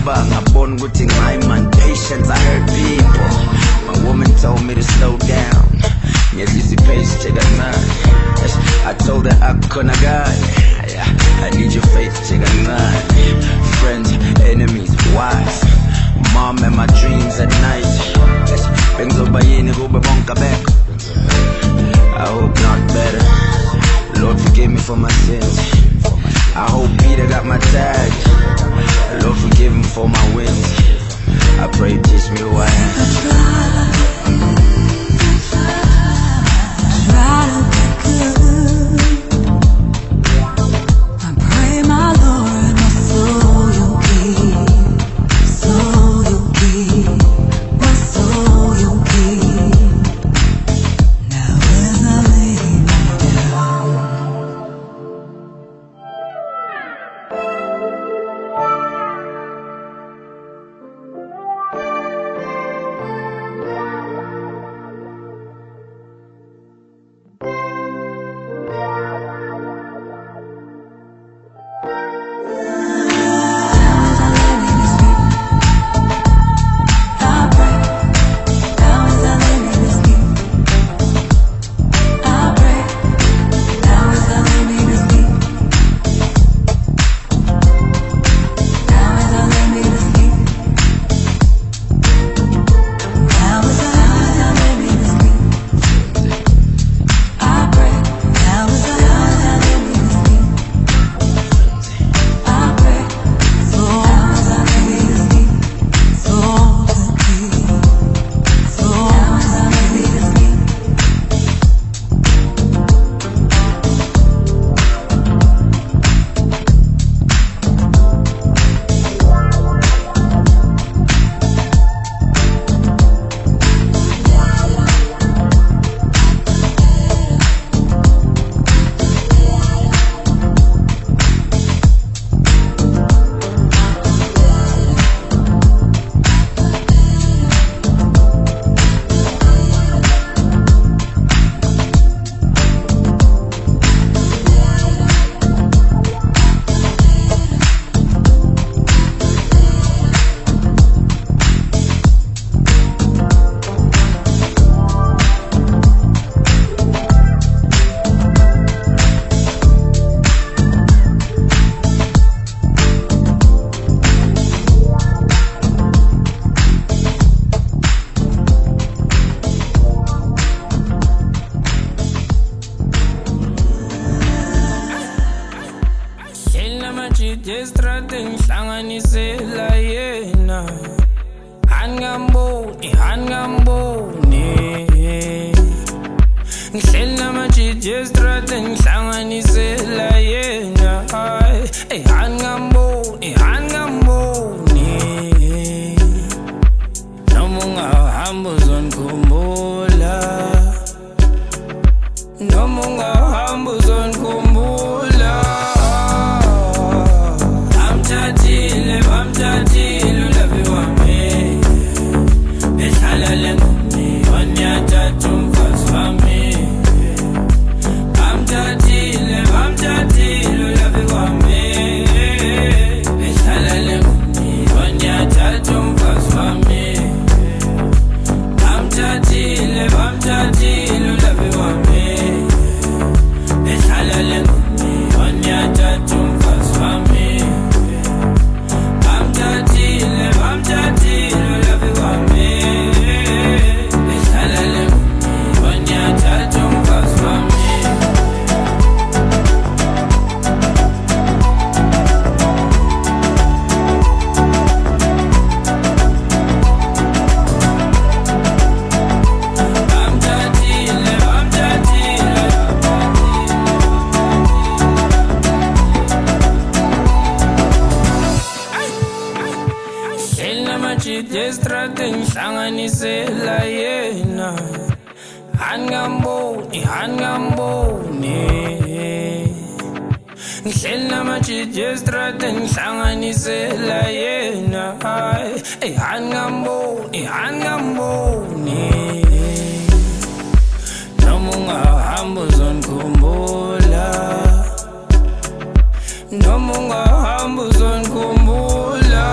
Ngacabanga ngabona ukuthi ngayman patience I hurt people. My woman told me to slow down. Ngehlisa pace kancane. I told her akukhonakali. I need your faith kancane. Friends, enemies, wife, mom and my dreams at night. Bengizoba yini kube bonke abekho? I hope not better. Lord forgive me for my sins. I hope Peter got my tag. Lord forgive him for my wins. I pray teach me who I am. Try to be good. I pray my Lord my soul you'll keep, soul you'll keep, my soul you'll keep. Now as I lay me down. Noma ungahamba uzonikhumbula.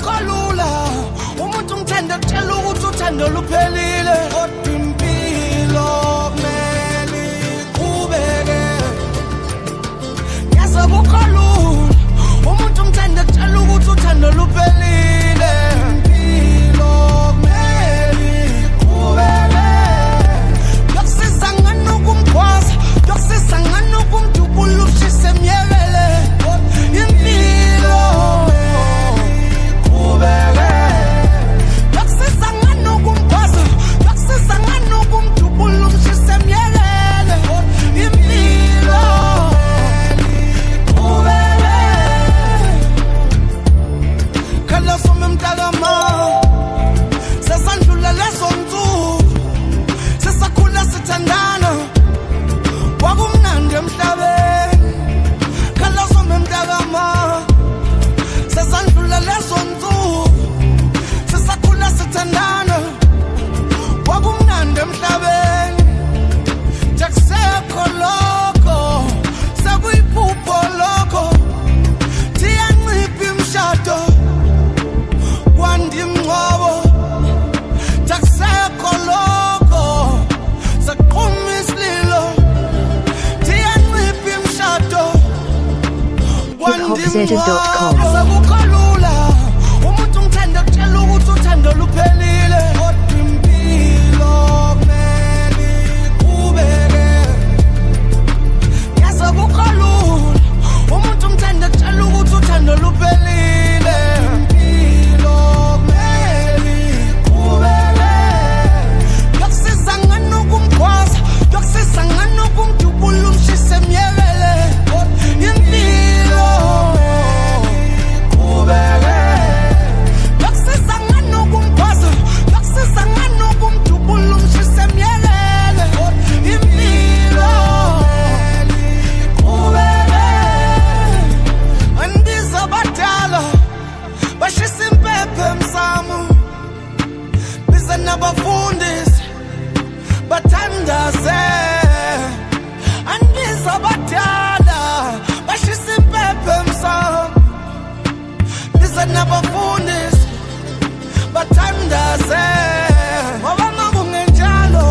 akukho lula umuntu umthanda kutshela ukuthi uthando luphelile kodwa impilo kumele iqhubeke yazi akukho lula umuntu umthanda kutshela ukuthi uthando luphelile impilo kumele iqhubeke yokusiza ngani ukumgwaza yokusiza ngani ukumdubula ushise myekele impilo iqhubeke yokusiza ngani ukumgwaza yokusiza ngani ukumdubula ushise myekele impilo iqhubeke khala somemntakama sesandlula lezo nsuku sesakhula sithandana kwakumnandi emhlabeni khala somemntakama sesandlula lezo nsuku sesakhula sithandana kwakumnandi emhlabeni jakusekho lokho sekuyiphupho lokho tiyancipha imishado kwandimngcwabo jakusekho lokho saqhuma isililo tiyancipha imishado hiphopzeta.com. akukho lula umuntu umthanda kutshela ukuthi uthando luphelile kodwa impilo kumele iqhubeke yazi akukho lula umuntu umthanda kutshela ukuthi uthando luphelile impilo kumele iqhubeke yokusiza ngani ukumgwaza yokusiza ngani ukumdubula umshise myekele impilo iqhubeke yokusiza ngani ukumgwaza yokusiza ngani ukumdubula umshise myekele impilo iqhubeke andiza abadala bashisa impephe emsamo biza nabafundisi bathandaze andiza abadala bashisa impephe emsamo biza nabafundisi bathandaze ngoba makungenjalo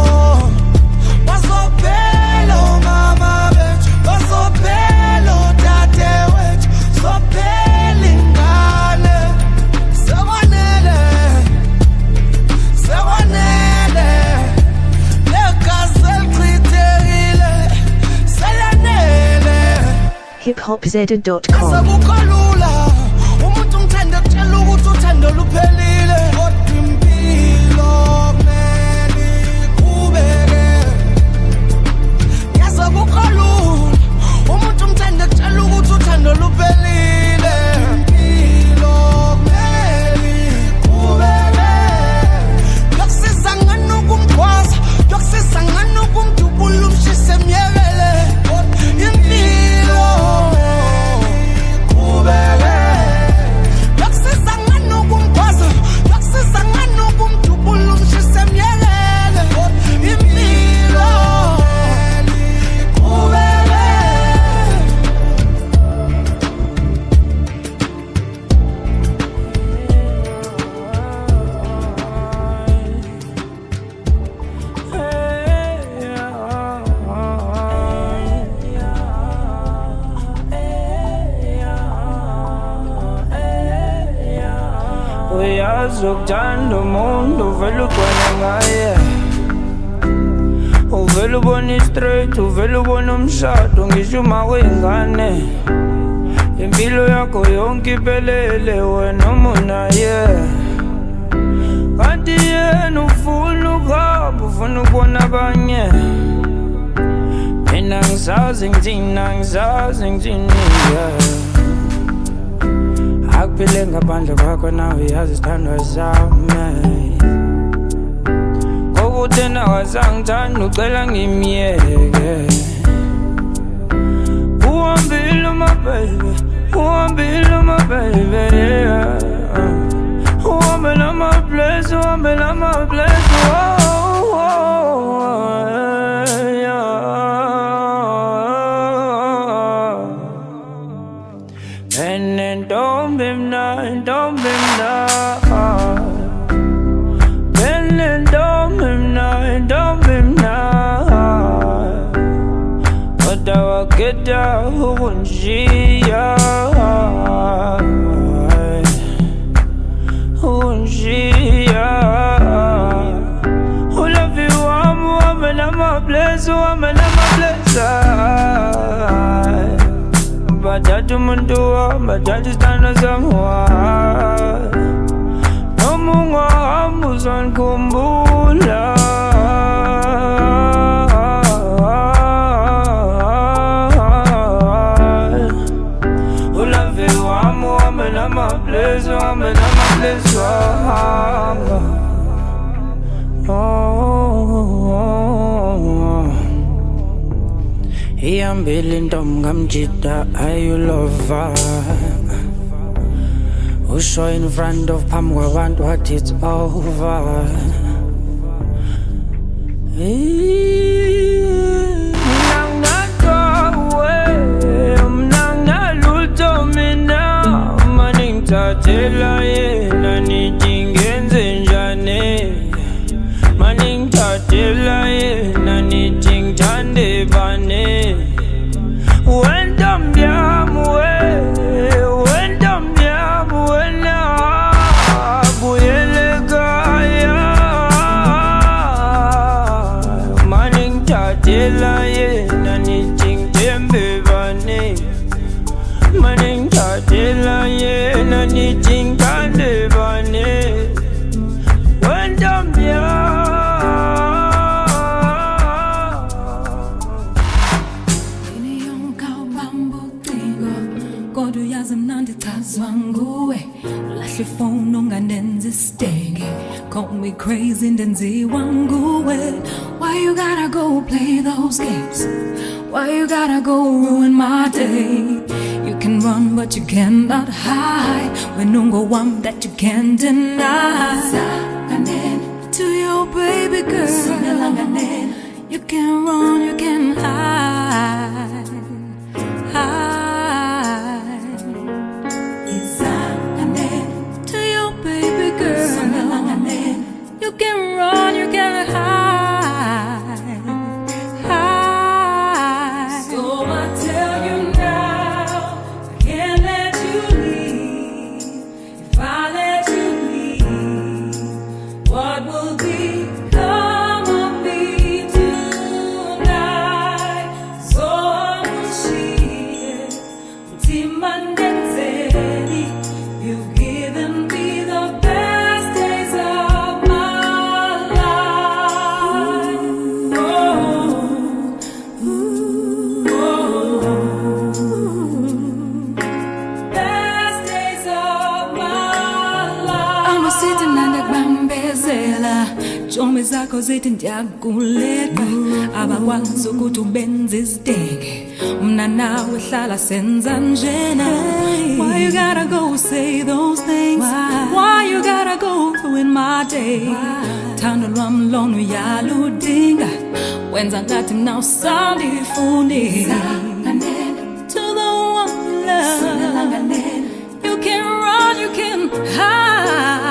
bazophela omama bethu bazophela odade wethu zophela ingane sekwanele sekwanele legazi elichithekile selanele hiphopzeta.com. akukho lula umuntu umthanda kutshela ukuthi uthando luphelile kodwa impilo kumele iqhubeke yazi akukho lula umuntu umthanda kutshela ukuthi uthando luphelile impilo kumele iqhubeke yokusiza ngani ukumgwaza yokusiza ngani ukumdubula umshise myekele impilo iqhubeke yokusiza ngani ukumgwaza yokusiza ngani ukumdubula umshise myekele impilo iqhubeke Uyazi ukuthanda umuntu uvele ugcwele ngaye uvele ubone i-straight uvele ubone umshado ngisho uma kuyingane impilo yakho yonke iphelele wena umunaye kanti yena ufuna ukuhamba ufuna ukubona abanye mina ngisazi ngithini angisazi ngithini yeah. Akuphile ngaphandle kwakho nawe yazi isithandwa sami kokuthi nawasangithanda ucela ngimyeke uhambile my baby uhambile my baby yeah. Uhambile my place uhambile my place oh, oh, oh, yeah. Enentombi mna, intombi mna. Maqeda ukungishiya, ukungishiya. Ulavi wami wami namabless, wami namabless. Bathatha umuntu wami, bathatha isithando sami, noma ungahamba uzongikhumbula. Ulavi wami wami namabless, wami namabless, wahamba. Ihambile intombi ngamjida ayulova. Usho in front of phambi kwabantu wathi it's over. Mina nginatowe, mina nginalutho mina. Mane ngithathela yena nithi ngenze njani? Mane ngithathela yena nithi ngithande bani? Wentombi yami we, wentombi yami wena, buyele ekhaya. Mane ngithathela yena nithi ngithembe bani? Mane ngithathela yena nithi ngithande bani? Wentombi yami. Kodwa uyazi mnandi chazwa nguwe. Ulahle ifoni ungandenzi isidenge. Call me crazy ndenziwa nguwe. Why you gotta go play those games? Why you gotta go ruin my day? You can run but you cannot hide. When ungowam that you can't deny. To your baby girl, you can run, you can hide, hide. To your baby girl, you can run, you can hide, hide. So I tell you now, I can't let you leave. If I let you leave, what will become of me tonight? So you've given me the best days of my life. Oh, ooh, oh, best days of my life. Amasithi nandakubambezela, tshomi zakho zithi ndiyakuleqa. Abakwazi ukuthi ubenze isidenge, mna nawe hlala senza njena. Why you gotta go say those things? Why you gotta go ruin my day? Thando lwam lona uyaludinga, wenza ngathi mna usandifuni. To the one love, you can run, you can hide.